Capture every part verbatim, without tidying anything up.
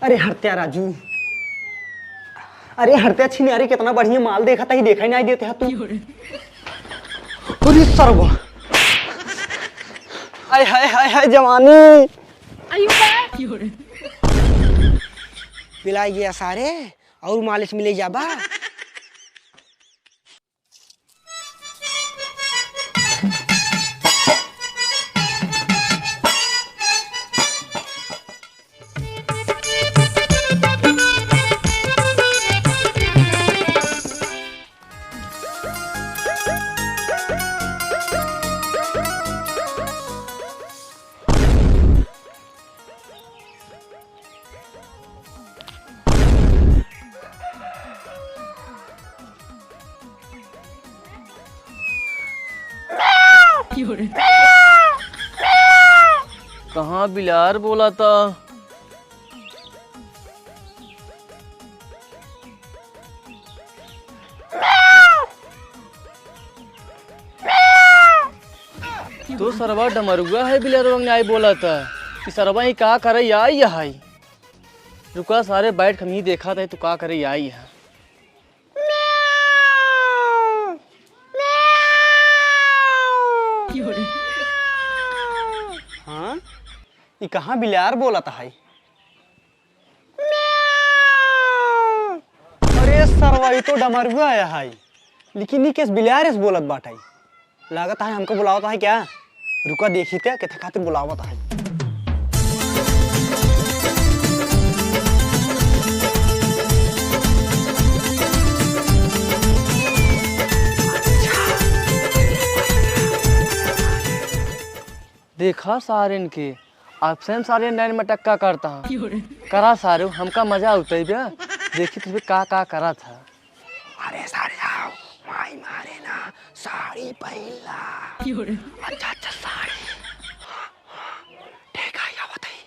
अरे हरत्या राजू, अरे हरत्या छिनारी, कितना बढ़िया माल देखत ही, देखा ही नाहीं देत ह तू। अरे सरवा, आय हाय हाय हाय जवानी। बिलाइ गया सारे, अउर मालिश मिले जाबा। कहाँ बिलार बोलाता? तो सरवा डमरुआ है, बिलरवा में आई बोला था कि सरवा ही का करे आई है। रुका सारे, बैठ, हम ही देखा था तू का करे आई है। हाँ, ई कहाँ बिलार बोलत है? अरे सरवा, ई तो डमरुआ आया है, लेकिन ई केस बिलार एस बोलत बाटे। लागत है हमको बुलावत है क्या? रुका देखी ते, केथे खातिर बुलावत है। देखा सारेन के, आपसे सारे नैन मटक्का करता है। करा सारू, हमका मजा उतई बे। देखी तुझे का का करत है। अरे सारे आओ, माई मारे ना, साड़ी पहिन ला। अच्छा अच्छा साड़ी। हाँ, हाँ, ठीक है, या बताई।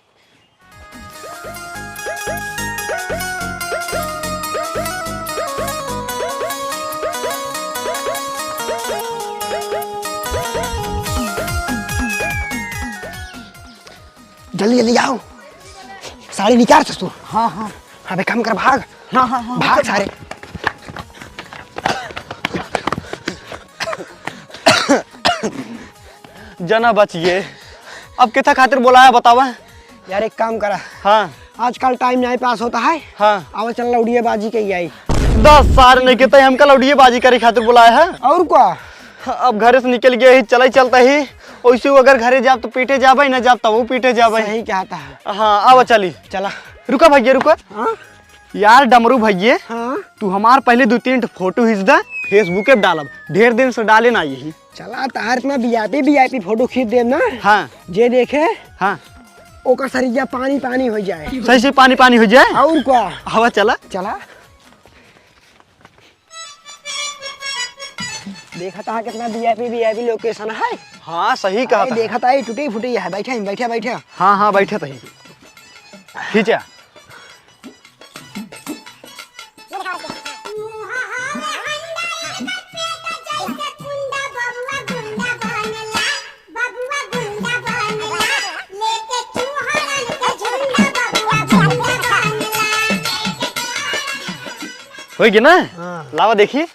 जल्दी जल्दी आओ, साड़ी निकाल ससुर। हाँ हाँ। अबे काम कर, भाग। हाँ हाँ हाँ। भाग सारे। जना बचिए, अब केथा खातिर बोलाया बतावा? यार एक काम करा। हाँ। आजकल टाइम नाहीं पास होता है। हाँ। आवा चल लौड़िए बाजी के आई। दस साल नहीं के तई हमका लौड़िए बाजी करे खातिर बुलाया है। और का? अब घरे से निकल गए ही, चले चलता ही। ओइसे अगर घरे जाब तो पीटे जाबे, ना जाब तब वो पीटे जाबे। सही कहता है। हाँ, आवा चली। चला। रुका भैया, रुका। हाँ? यार डमरू भैये, हाँ? तू हमार पहले दो तीन ठो फोटो खींच दा, Facebook पे डालब। ढेर दिन से डाले ना यही। चला, तार इतना VIP VIP फोटो खींच देब ना। हाँ। जे देखे, हाँ। ओकर सरिया पानी पानी हो जाए। सही से पानी पानी हो जाए। और का? हवा चला। चला। देखा था कितना VIP VIP लोकेशन है। हाँ, सही कहा अरे, था। देखा था, ये टूटी फूटी है। बैठे, बैठे, बैठे। हाँ, हाँ, बैठे तो ही। खींचा। होई गया ना? हाँ। लावा देखी।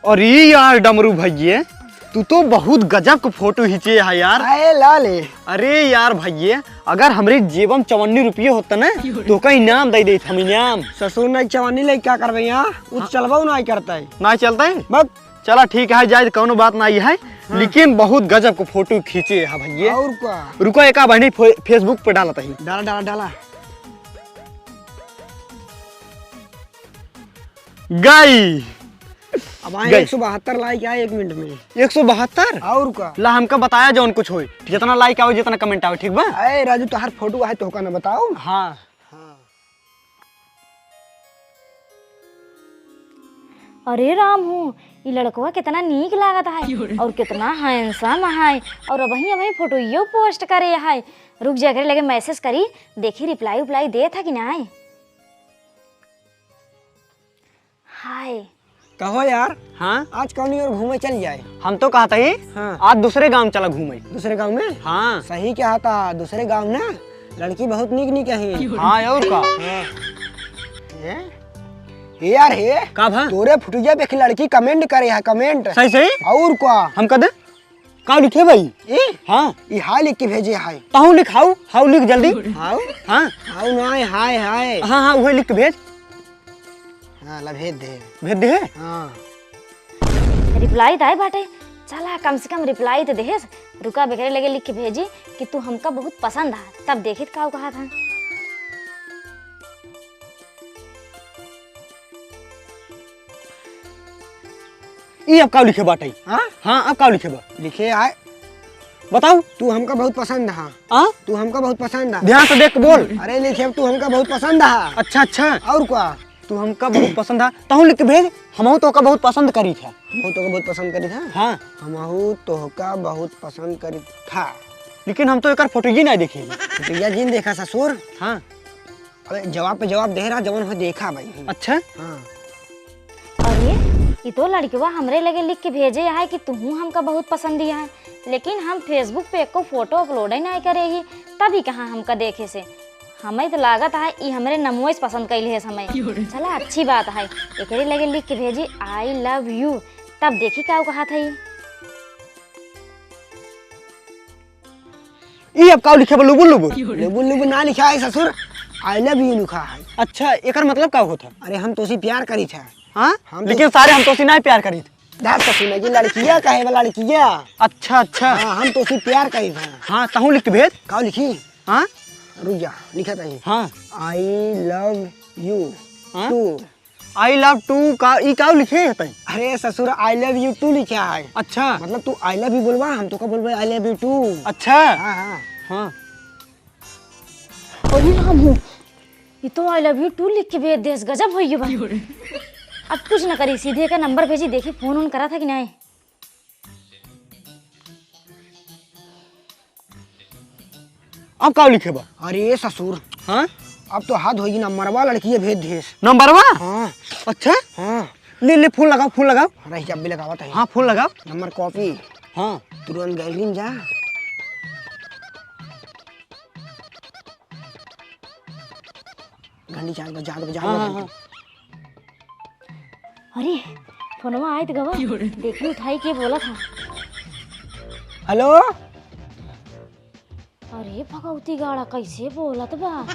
अरे यार डमरू भैये, तू तो बहुत गजब के फोटो खींचे है यार। आए ला ले। अरे यार भैये, अगर हमरे जेबम चवन्नी रुपये होता ना, तो का इनाम दे देत हम, इनाम। ससुर नहीं चवन्नी ले क्या करबे यहाँ? उ हाँ। चलबो नहीं करता है। नहीं चलता है? बस। चला ठीक है, जाए कौनो बात नहीं है, हाँ। लेकिन बहुत गजब के फोटो खींचे है भैये। और का? रुको एक बहनी फे-, Facebook पे डालत ही। डाला, डाला, डाला। गई। अब आए गई। एक सौ बहत्तर लाइक आए एक मिनट में। एक सौ बहत्तर? और का? ला हमका बताया जौन कुछ होई, जितना लाइक आवे, जितना कमेंट आवे, ठीक बा? अरे राजू, तोहार फोटो आए तो का ना बताओ? हाँ। हाँ। अरे राम हो, ई लड़कवा कितना नीक लागत है और कितना हैंडसम है, और अबही अबही फोटोइयो पोस्ट करे है। रुक जा, एकरे लगे मैसेज करी, देखी रिप्लाई उप्लाई देत है कि नाय। हाय। कहो यार, हाँ? आज कौनी ओर घूमे चल जाए? हम तो कहत ही, हाँ। आज दूसरे गाँव चला घूमे। दूसरे गाँव में? हाँ। सही कहत हा, दूसरे गाँव ना लड़की बहुत नीक नीक है। हाँ, और का? हाँ। ए? ए यार हे, का भा? तोरे फोटोया पे एक लड़की comment करे है, comment। सही, सही? और का? हमका दे। का लिखे भाई? ए? हाँ। ई हाय लिख के भेजे है। तहूँ लिख, हाउ, हाउ लिख जल्दी। हाउ? हाँ। हाउ ना, हाय, हाय। हाँ, हाँ, उहे लिख के भेज। हाँ, ला भेज दे। भेज दे? हाँ। Reply त आए बाटे। चला, कम से कम reply त देहेस। रुका, बेकरे लगे लिख के भेजी कि तू हमका बहुत पसंद हा, तब देखित का कहत हा। ई अब का लिखे बाटे? हाँ? हाँ, अब का लिखे बा? लिखे आए। बताओ। तू हमका बहुत पसंद हा। हाँ? तू हमका बहुत पसंद हा। ध्यान से देख के बोल। अरे लिखे, तू हमका बहुत पसंद हा। अच्छा, अच्छा। और का? तू हमका बहुत पसंद हा। तहूँ लिख के भेज, हमहू तोहका बहुत पसंद करी था। हमहू तोहका बहुत पसंद करी था? हाँ। हमहू तोहका बहुत पसंद करी था। लेकिन हम तो एकर फोटोइये नाहीं देखे। फोटोइया जिन देखा ससुर। हाँ। अबे जवाब पे जवाब दे रहा, जवन हो देखा भाई। अच्छा? हाँ। अरे, ई तो लड़कवा हमरे लगे लिख के भेजे है कि तुहू हमका बहुत पसंद है, लेकिन हम Facebook पे एको फोटो upload ही नाहीं करे ही, तब ई कहाँ हमका देखे से। हमें तो लागत है ई हमरे नमवे से पसंद कइले है समय। चला, अच्छी बात है, एकरे लगे लिख के भेजी I love you, तब देखी का कहत है। ई अब का लिखे बा? लुबुल लुबुल। लुबुल लुबुल ना लिखा है ससुर, I love you लिखा है। अच्छा, एकर मतलब का होत है? अरे हम तोसी प्यार करी था। हाँ? हम तो लेकिन सारे हम तोसी ना प्यार करी थे। दादा ससुर ने कि लड़किया कहे बा, लड़किया। अच्छा, अच्छा। हाँ, हम तोसी प्यार करी था। हाँ, तहूँ लिख के भेज। का लिखी? हाँ? रुक जा, लिखा था। हाँ। I love you हाँ? too। I love too का, ई का लिखे है तैं? अरे ससुर, I love you too लिखा है। अच्छा। मतलब तू I love you बोलबा, हम तोका बोलबे I love you too। अच्छा। हाँ, हाँ। हाँ। अरे राम हो, ई तो I love you too लिख के भेज देस, गजब होइ गया बा। अब कुछ न करी, सीधे एकर नंबर भेजी, देखी फोन ओन करा था कि नाहीं। अब का लिखे बा? अरे ससुर। हाँ? अब तो हद होई, नंबरवा लड़किया भेज देस। नंबरवा? हाँ। अच्छा? हाँ। ले, ले, फोन लगाओ, फोन लगाओ। रही, जब भी लगावत है। हाँ, फोन लगाओ। नंबर कॉपी। हाँ। तुरंत गैलरी में जा। घंटी चार बजा, बजा, बजा, हाँ, हाँ, घंटी। हाँ। अरे, फोनवा आइत गवा। देखी उठाई के बोला था। हेलो? अरे भगवती गाड़ा कैसे बोलत बा?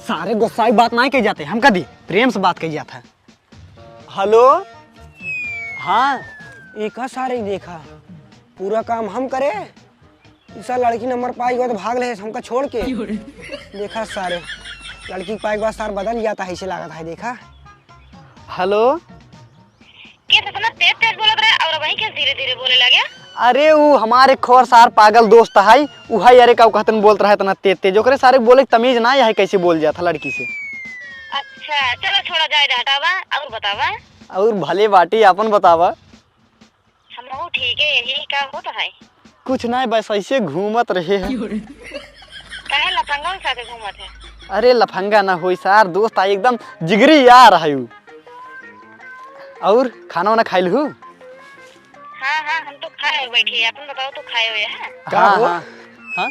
सारे गुस्साई बात नाहीं कही जाते, हम कदी प्रेम से बात कही जात है। हेलो? हाँ, ई का सारे देखा, पूरा काम हम करे, ई सार लड़की नंबर पाई गवा तो भाग ले हमका छोड़ के। देखा सारे, लड़की के पाई के बाद सार बदल जाता है, ऐसे लागत है, देखा। हेलो? के इतना तेज तेज बोलत रहे और वही के धीरे धीरे बोले लगे? अरे ऊ हमारे खोर सार पागल दोस्त है, उहै अरे का कहतन बोलत रहे इतना तेज तेज, ओकरे सारे बोले के तमीज ना है, कैसे बोल जाता लड़की से। अच्छा, चलो छोड़ा जाए दे, हटावा और बतावा। और भले बाटी, आपन बतावा। हमहू ठीक है, यही का होत है? कुछ नाहीं, बस ऐसे घूमत रहे हैं। काहे लफंगा के साथे घूमत है? अरे लफंगा ना होई सार, दोस्त आ एकदम जिगरी यार है उ। और खाना वाना खाइल हु? हाँ, हाँ, हम तो खाए बैठे, अपन बताओ तो खाए हुए हैं? का हाँ, हो? हाँ, हाँ।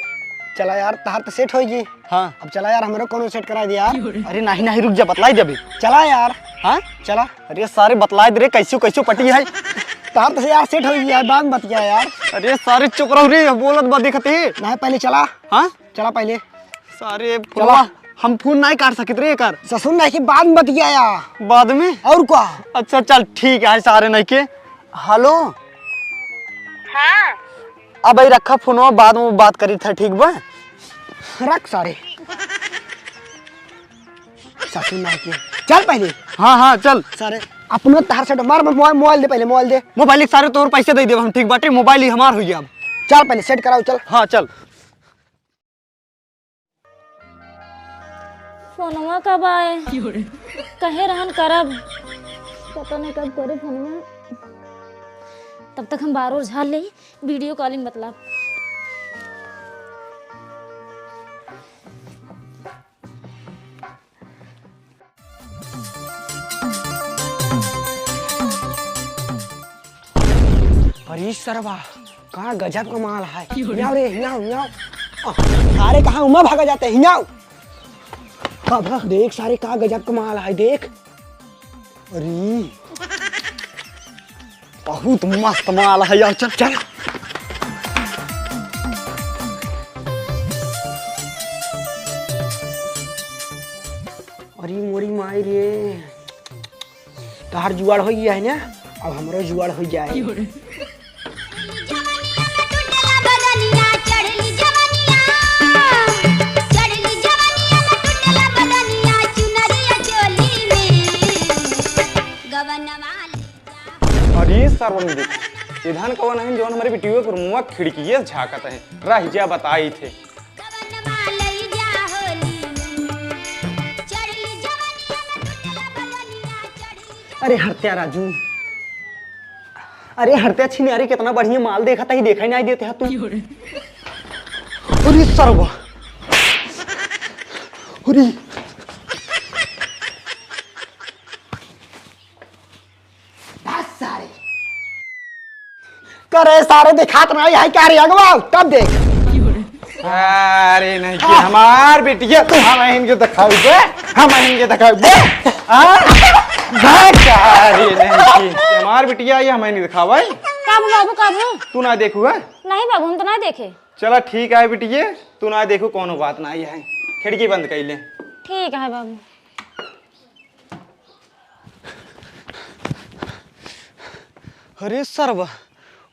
चला यार, तहार तो सेट होई गई। हाँ। अब चला यार, हमरो कोनो सेट करा दिया यार। अरे नाहीं, नाहीं, रुक जा, बतलाई देबे। चला यार। हाँ? चला। अरे सारे बतलाई दे रे, कैसो, कैसो पटी है। तहार तो यार सेट होई गई यार, बाद में बतिया यार। अरे सारे चुप रहो रे, बोलत बा देखत ही। नाहीं, पहले चला। हाँ? चला पहले। सारे चला। फोनवा, हम फोन नाहीं काट सकित रे एकर। ससुर नाहीं कि बाद में बतिया यार। बाद में? और का? अच्छा चल ठीक है, सारे नाहीं के। हेलो। हाँ। अब ई रखा फोनवा, बाद में बात करी था, ठीक बा? रख सारे। ससुर नाहीं के। चल पहले। हाँ, हाँ, चल। सारे, अपनो तहार सेट मार, मोबाइल, मोबाइल दे पहले, मोबाइल दे। मोबाइल के सारे तोर पैसे दे देब हम, ठीक बाटे? मोबाइल ही हमार हो गया अब। चल पहले सेट कराओ, चल। हाँ, चल। फोनवा कब आए? कहे रहन करब। पता नहीं कब करे फोनवा। तब तक हम बाहर और झाड़ ले, video calling मतलब। अरे सरवा, का गजब का माल है। हियाव रे, हियाव, हियाव। सारे कहाँ उमा भागा जाते हैं, हियाँ। का भा? देख सारे, का गजब का माल है, देख। अरे, बहुत मस्त माल है यार, चल, चल। अरे मोरी माई रे, तहार जुआड़ हो गया है ना, अब हमरो जुआड़ हो जाए। अरे सर्वम देख, इधन कवन है जौन हमरे बिटिया के रूमवा खिड़किए से झाँकत है? रह जा बताई थे। अरे हत्या राजू, अरे हत्या छिनारी, कितना बढ़िया माल देखत ही, देखा ही नहीं देते है तू। अरे सरवा, अरे बस सारे। करे सारे, दिखात नहीं है क्या रे अगवा? तब देख। अरे नहीं कि हमार बिटिया, तू हम इनके दिखाऊ दे, हम इनके दिखाऊ दे। हाँ? भाग जा, अरे नहीं कि हमार बिटिया, ये हमें नहीं दिखावा है। का बाबू, का बाबू? तू ना देखू है? नहीं बाबू, हम तो ना देखे। चला ठीक है बिटिया, तू ना देखू, कोनो बात ना है, खिड़की बंद कर ले। ठीक है बाबू। अरे सरवा,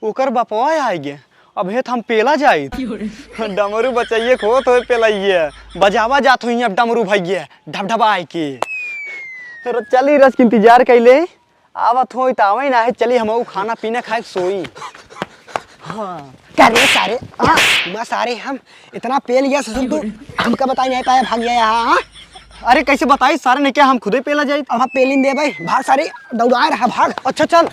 ओकर बपवा आइ गे। अब हेत हम पेला जाइत। डमरू बचइये के होत होए पेलइये। बजावा जात होई अब डमरू भइये, ढबढबाइ के। र-, चली रच के इंतजार कइले। आवत होई त आवइ ना है, चली हमहू खाना पीना खाइ के सोई। हाँ। का रे सारे, हाँ, बस सारे हम इतना पेल गया ससुर, तू हमका बताइ नाहीं पाया, भाग गया यहाँ, हाँ? अरे कइसे बताई सारे ने, क्या हम खुदे पेला जाई? अब हम पेलिन दे भाई, भाग सारे, दौड़ाए रहा, भाग। अच्छा चल।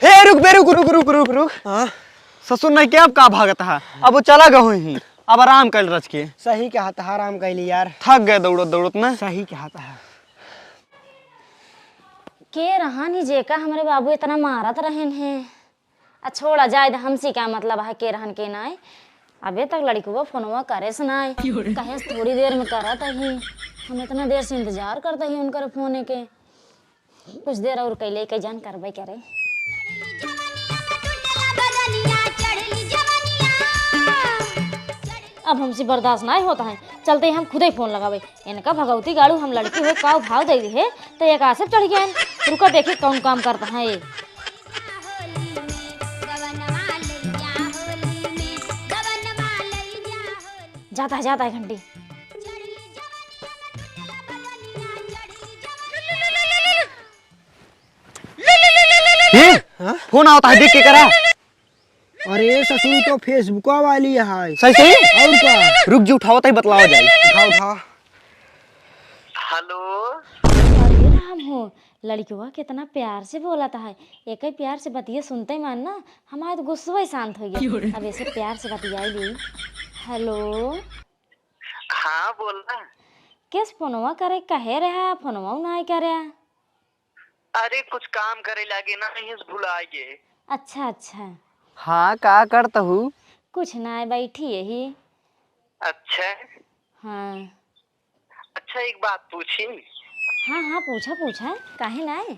हे रुक बे, रुक, रुक, रुक, रुक, रुक। हाँ? ससुर ने क्या अब का भागत हा? अब वो चला गए ही, अब आराम कइल रच के। सही कहत हा, आराम कइली यार। थक गए दौड़त दौड़त ना। सही कहत हा। के रहन ही जेका हमरे बाबू इतना मारत रहन है? आ छोड़ा, जाए दे, हमसे का मतलब है के रहन के नाय। अबे तक लड़िकवा फोनवा करेस नाय। कहेस थोड़ी देर में करत ही। हम इतना देर से इंतजार करत ही उनकर फोने के। कुछ देर और कइले के जान करबे करे। अब हमसे बर्दाश्त नाय होत है, चलते ही हम खुदे फोन लगावे। इनका भगवती गाड़ू, हम लड़की होए काव भाव दे दिहे, तो एक आसे चढ़ गए। रुका देखी कौन काम करत है। जात है, जात है घंटी। ए, हाँ? फोन आवत है, देख के करा। अरे ससुर, तो Facebook वाली है। सही, सही? और का? रुक जी, उठावत ही, बतलावा जाई। उठा, उठा। हेलो। अरे राम हो, लड़िकवा कितना प्यार से बोलत है। एके प्यार से बतिया सुनते ही मान ना, हमार तो गुस्सवा ही शांत होइ गया। अब ऐसे प्यार से बतियाई ली। हेलो। हाँ, बोला। केस फोनवा करे कहे रहा, फोनवा नाय करे। अरे, कुछ काम करे लागे ना, यहीं से भुला गए। अच्छा, अच्छा। हाँ, का करत हू? कुछ ना, बैठी यही। अच्छा। हाँ। अच्छा, एक बात पूछी? हाँ, हाँ, पूछा, पूछा, काहे ना है?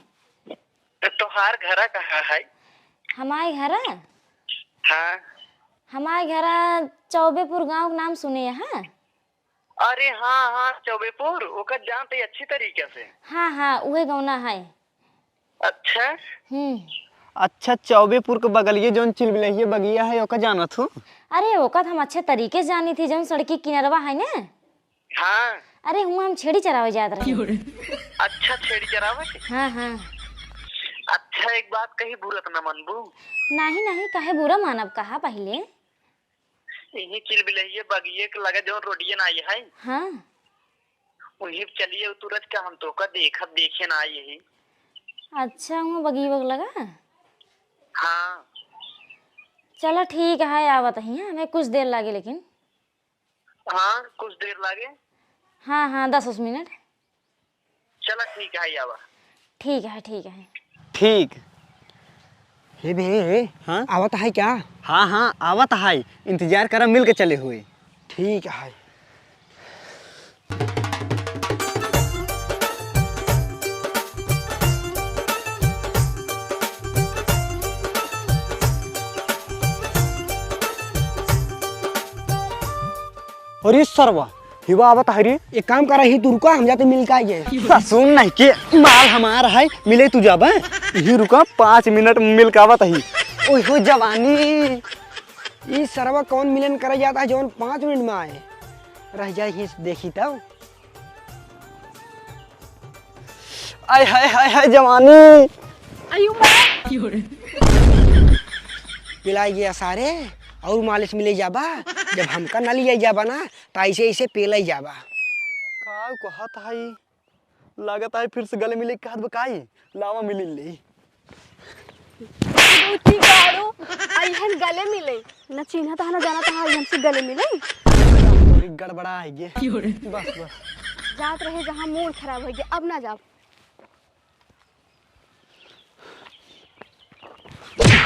तोहार घरा कहाँ है? हमारे घरा? हाँ। हमारे घरा चौबेपुर गांव के नाम सुने हैं? अरे हाँ, हाँ, चौबेपुर, ओकर जानते ही अच्छी तरीके से। हाँ, हाँ, उहे गौना है। अच्छा। हम्म। अच्छा, चौबेपुर के बगलिए जौन चिलबिलहिए बगिया है, ओका जानत हूँ? अरे, ओका तो हम अच्छे तरीके से जानी थी, जौन सड़की किनरवा है ना। हाँ। अरे, हुआं हम छेड़ी चरावे जात रहे। अच्छा, छेड़ी चरावे के? हाँ, हाँ। अच्छा, एक बात कही, बुरा तो न मनबू? नहीं, नहीं, काहे बुरा मानब, कहा पहले। यही चिलबिलहिए बगिए के लगे जौन रोडियन आई है। हाँ। वहीं चलिए उतरत का हम तोका देखत देखे ना आई ही। अच्छा, हुआं बगिया के लगा? हाँ। चला ठीक है, आवत ही, हमें कुछ देर लागे लेकिन। हाँ, कुछ देर लागे। हाँ, हाँ, दस उस मिनट। चला ठीक है, आवा। ठीक है, ठीक है। ठीक। हे बे, हाँ? आवत है क्या? हाँ, हाँ, आवत है। इंतजार करा, मिल के चले हुए। ठीक है। अरे सरवा, हिवा आवत है रे। एक काम करा, ही तू रुका, हम जाते मिल के आइए। सुन नहीं के, माल हमार है, मिले तू जाबे। ही रुका, पाँच मिनट में मिल के आवत ही। ओए हो जवानी, ई सरवा कौन मिलन करे जाता है जौन पाँच मिनट में आए? रह जाए ही देखी तब। आय हाय हाय हाय जवानी। अयो माँ। पिलाई गया सारे, और मालिश मिले जाबा। जब हमका ना लिया जाबा ना, तो ऐसे ऐसे पेलाई जाबा। का कहत है? लागत है फिर से गले मिले कहत बा काई? लावा मिली ले। बुच्ची काड़ू, अइहन गले मिले। न चिन्हत ह, न जानत ह, अइहन से गले मिले। थोड़ी गड़बड़ा है ये। बस, बस। जात रहे जहाँ मूड खराब हो गया, अब ना जाओ।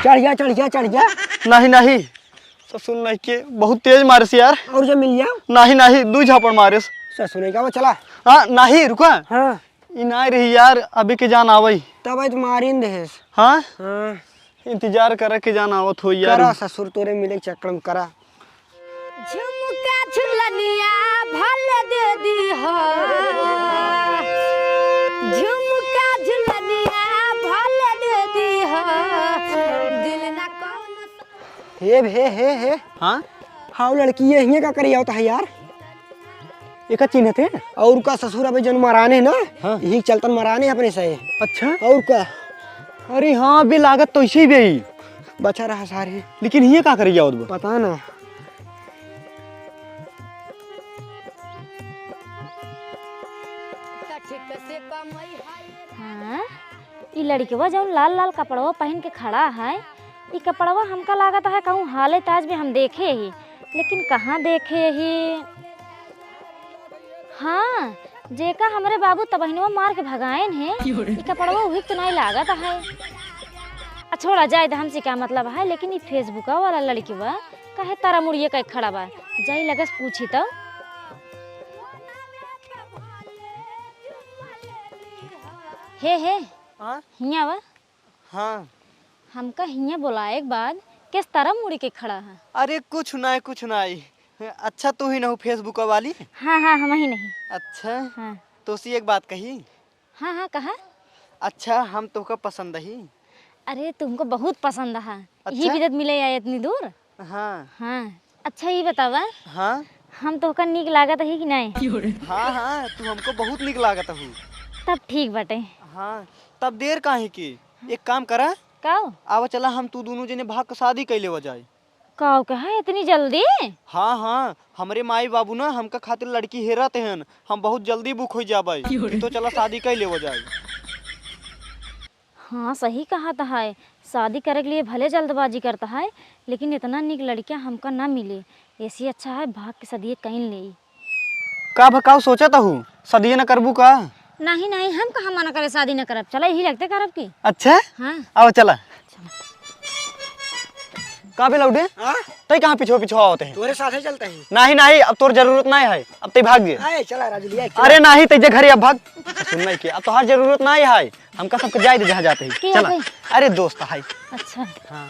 चढ़ जा, चढ़ जा, चढ़ जा। नहीं, नहीं। ससुर नहीं के, बहुत तेज मारिस यार। और जब मिल जाओ। नहीं, नहीं, दू झापड़ मारिस। ससुर नहीं का, वो चला। हाँ, नहीं, रुका। हाँ। ई नाय रही यार, अभी के जान आवई। तब आई तो मारिन देहेस। हाँ? हाँ। इंतजार करे के जान आवत होई यार। करा ससुर तोरे मिले के चक्कर में करा। झुमका झुलनिया भले दे दी हो। झुमका झुलनिया भले दे दी हो। दिल ना कौन हे, हे, हे, हे। हाँ? हाँ, लड़की ये हियाँ का करी आवत है यार? एका चिन्हत है? और का ससुर अबे जन मराने ना, हाँ। यही चलतन मराने अपने से। अच्छा? और का? अरे हाँ, अबे लागत तो इसे ही बे। बचा रहा सारे। लेकिन ये का करी आवत बा? पता ना। हाँ? ई लड़कवा जौन लाल लाल कपड़वा पहिन के खड़ा है, ई कपड़वा हमका लागत है कहूँ हाले ताज में हम देखे ही, लेकिन कहाँ देखे ही? हाँ, जेका हमरे बाबू तबहिनवा मार के भगाएन है, ई कपड़वा उही तो नहीं लागत है। आ छोड़ा जाए तो हमसे क्या मतलब है, लेकिन ई Facebook वाला लड़कवा काहे तारा मुड़िए कइ खड़ा बा? जाई लगस पूछी तो। हे, हे, हाँ? हियाँ आवा। हाँ। हमका हियाँ बोलाए के बाद किस तरह मुड़ी के खड़ा है? अरे कुछ नाई, कुछ नाई। अच्छा तू ही नहू Facebook वाली? हाँ, हाँ, हम ही नहीं। अच्छा। हाँ। तोसी एक बात कही? हाँ, हाँ, कहा। अच्छा हम तोहका पसंद ही। अरे तुमको बहुत पसंद है। अच्छा? यही बिदत मिले आए इतनी दूर। हाँ। हाँ। अच्छा, ई बतावा। हाँ? हम तोहका नीक लागत ही कि नाई? हाँ, हाँ, तू हमको बहुत नीक लागत हू। तब ठीक बाटे। हाँ, तब देर काहे की? एक काम करा। काओ? आवा चला, हम तू दुनों जने भाग के शादी कइ लेवा जाए। काओ कहा इतनी जल्दी? हाँ, हाँ, हमरे माई बाबू ना हमका खातिर लड़की हेरत हन, हम बहुत जल्दी book होइ जाबे। तो चला शादी कइ लेवा जाए। हाँ, सही कहत है। शादी करे के लिए भले जल्दबाजी करत है, लेकिन इतना नीक लड़किया हमका ना मिले। ऐसे अच्छा है भाग के सदिये कइन लेई। का भकाऊ सोचत हू? सदिये न करबू का? नहीं, नहीं, हम कहाँ मना करे, शादी न करब। चला, यही लगते करब की। अच्छा? हाँ। आओ, चला। का बे लौडे? हाँ? तै कहाँ पिछुआ पिछुआ आवत है? तोरे साथे चलता ही। नहीं, नहीं, अब तोर जरूरत नहीं है, अब तै भाग जे। आए, चला राजू भैया, चला। अरे नहीं, तै जे घरे अब भाग। सुन नहीं के, अब तोहार जरूरत नहीं है, हमका सबके जाए दे जहाँ जाते ही। के चला। है? अरे दोस्त है। अच्छा। हाँ।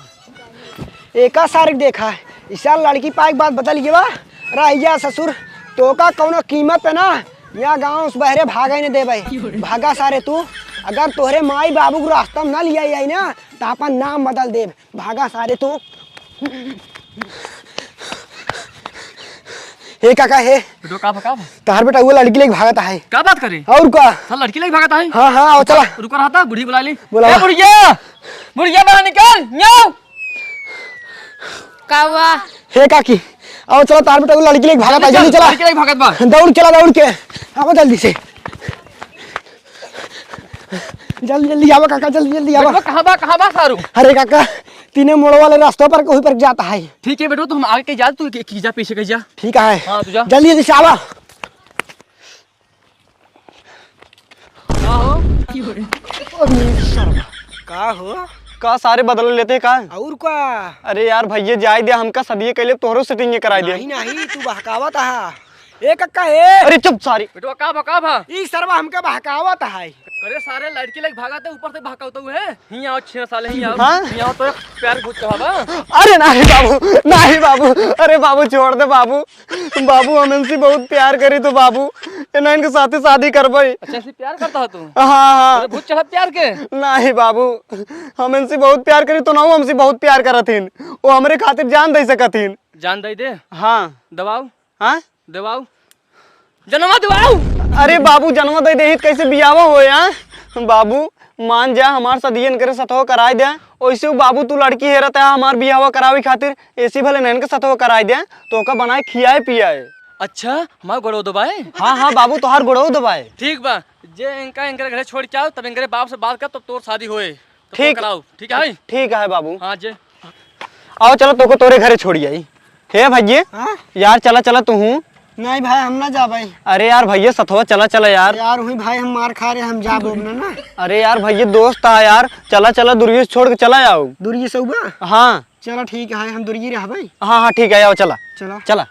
एका सारे के देखा, इस साल लड़की पाए के बाद बदल गया। रह जा ससुर, तोका कौनो कीमत पे ना, यहाँ गाँव से बहरे भागे न देबे। भागा सारे तू, अगर तोहरे माई बाबू के रास्ता में ना लिया आई ना, तो अपन नाम बदल देब। भागा सारे तू। हे काका, हे। बेटो, का भा, का भा? तहार बेटा वो लड़की लेके भागत है। का बात करे? और का? साला लड़की लेके भागत है? हाँ, हाँ, आओ, चला। रुको, रहता, बूढ़ी बुला ली। बुलावा। ए, बुढ़िया! बुढ़िया, बाहर निकल, न्याऊ! का हुआ? हे काकी, आओ, चला, तहार बेटा वो लड़की लेके भागत है, जल्दी चल, चला। लड़की लेके भागत बा। दौड़ चला, दौड़ के। आओ, जल्दी से। जल्दी, जल्दी आवा काका, जल्दी, जल्दी आवा। बेटवा, कहाँ बा, कहाँ बा सारू? अरे काका, तीने मोड़ वाले रास्ता पर, कोई पर जाता है। ठीक है बेटवा, तो हम आगे के जा, तू के, के जा, पीछे के जा। ठीक है। हाँ, तू जा। जल्दी, जल्दी से आवा। का हो? अरे सरवा। का हो? का सारे बदला लेते का? और का? अरे यार भइये, जाए दे, हमका सदिये कइले, तोहरो सेटिंग कराए दे। नहीं, नहीं, तू बहकावत हा। ए कक्का, ए। अरे चुप सारी। बेटवा, का भा, का भा? ई सरवा हमका बहकावत है। अरे सारे लड़की लेके भागत है, ऊपर से बहकावत है। हियाँ आओ छेना साले, हियाँ आओ। हाँ? हियाँ आओ, तो प्यार बहुत कहा बा। अरे नहीं बाबू, नहीं बाबू, अरे बाबू छोड़ दे बाबू। बाबू, हम इनसे बहुत प्यार करी तो बाबू, इन्हें इनके साथे शादी करबई। अच्छा, इनसे प्यार करता हो तू? हाँ, हाँ। अरे भूत चढ़ा प्यार के? नहीं बाबू, हम इनसे बहुत प्यार करी तो ना, वो हमसे बहुत प्यार करत हिन, वो हमरे खातिर जान दे सकत हिन। जान दे दे? हाँ। दबाओ। हाँ? दबाओ। जनवा दबाओ। अरे बाबू, जनवा दे दे, कैसे बियावा होए, हाँ? बाबू, मान जा, हमार सदियन करे सतहो कराए दे। ओइसे उ बाबू, तू लड़की हेरत है हमार बियाहवा करावे खातिर, ऐसी भले नैन के सतहो कराए दे, तो ओका बनाए खियाए पियाए। अच्छा, हमार गोड़ो दबाए? हाँ, हाँ बाबू, तोहार गोड़ो दबाए। ठीक बा, जे इनका इनकरे घरे छोड़ के आओ, तब इनकरे बाप से बात कर, तब तोर शादी होए। तब ठीक। कराओ, ठीक है? ठीक है बाबू। हाँ, जे। आओ, चलो, तोको तोरे घरे छोड़ी आई। हे भइये, हाँ? यार, चला, चला, तू हूँ। नहीं भाई, हम ना जा भाई। अरे यार, भइये, सतवा, चला, चला यार। यार, हुई भाई, हम मार खा रहे, हम जा बोब ना, ना। अरे यार, भइये, दोस्त आ यार, चला, चला, दुर्गी से छोड़ के चला आओ। दुर्गी से उबा? हाँ। चलो, ठीक है, हम दुर्गी रह भाई। हाँ, हाँ, ठीक है, आओ, चला। चला। चला।